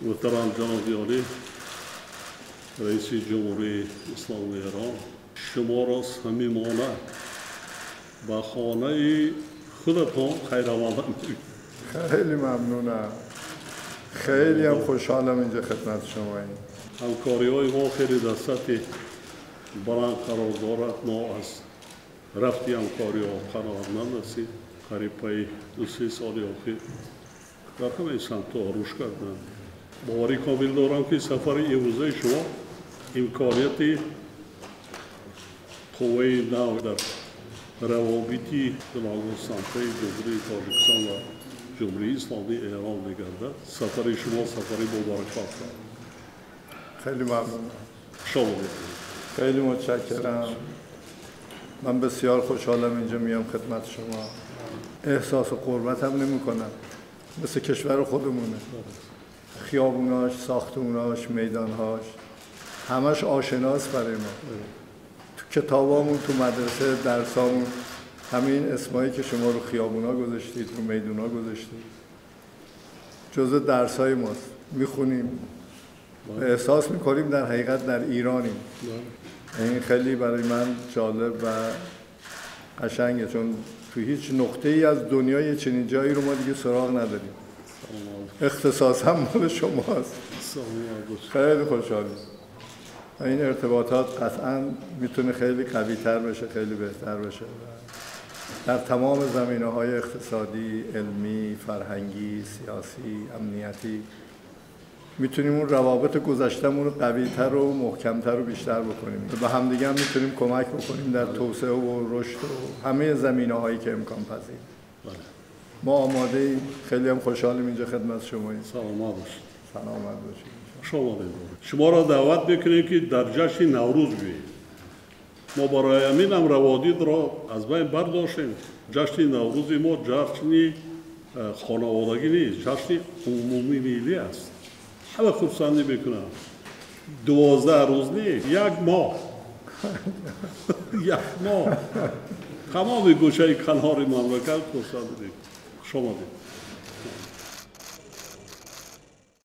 محترم جناب عالی رئیس جمهوری اسلامی ایران، شما را صمیمانه به خانه خودتان خیر آمدید. خیلی ممنونم، خیلی هم خوشحالم اینجا خدمت شماییم. همکاری های ما خیلی در سطح بلند قرار دارد. ما از رفت همکاری ها قناعتمند هستیم. قریب پای 2-3 سال اخیر در همه سمت ها رشد کردند. باوری کامل دارم که سفر امروزه شما امکانیت قوه نو در روابط گوناگون سمته جمهوری تاجیکستان و جمهوری اسلامی ایران می‌گردد. سفر شما سفری مبارک باد. خیلی ممنونم. شما خیلی متشکرم. من بسیار خوشحالم اینجا میام خدمت شما. احساس غربت هم نمی‌کنم، مثل کشور خودمونه. خیابوناش، ساختموناش، میدانهاش، همش آشناس برای ما. تو کتابامون، تو مدرسه، درسامون، همین اسمایی که شما رو خیابونا گذاشتید، رو میدونا گذاشتید، جزء درسای ماست. میخونیم، احساس میکنیم در حقیقت در ایرانیم. این خیلی برای من جالب و قشنگه، چون تو هیچ نقطه ای از دنیای چنین جایی رو ما دیگه سراغ نداریم. اختصاص هم مال شماست. خیلی خوشحالیم. این ارتباطات قطعاً میتونه خیلی قوی تر بشه، خیلی بهتر بشه در تمام زمینه‌های اقتصادی، علمی، فرهنگی، سیاسی، امنیتی. میتونیم اون روابط گذشته‌مون رو قوی‌تر و محکم‌تر و بیشتر بکنیم. به همدیگه هم میتونیم کمک بکنیم در توسعه و رشد و همه زمینه‌هایی که امکان پذیر. ما آماده ایم، خیلی هم خوشحالیم اینجا خدمت شماییم. سلامت باشید. سلامت باشید. شما را دعوت میکنیم که در جشن نوروز بیایید. ما برای همین هم روادید را از بین برداشتیم. جشن نوروز ما جشن خانوادگی نیست، جشن عمومی ملی است. همه خرسندی میکنن. 12 روز نیست، یک ماه. یک ماه تمام گوشه کنار مملکت خرسندی. شما دید.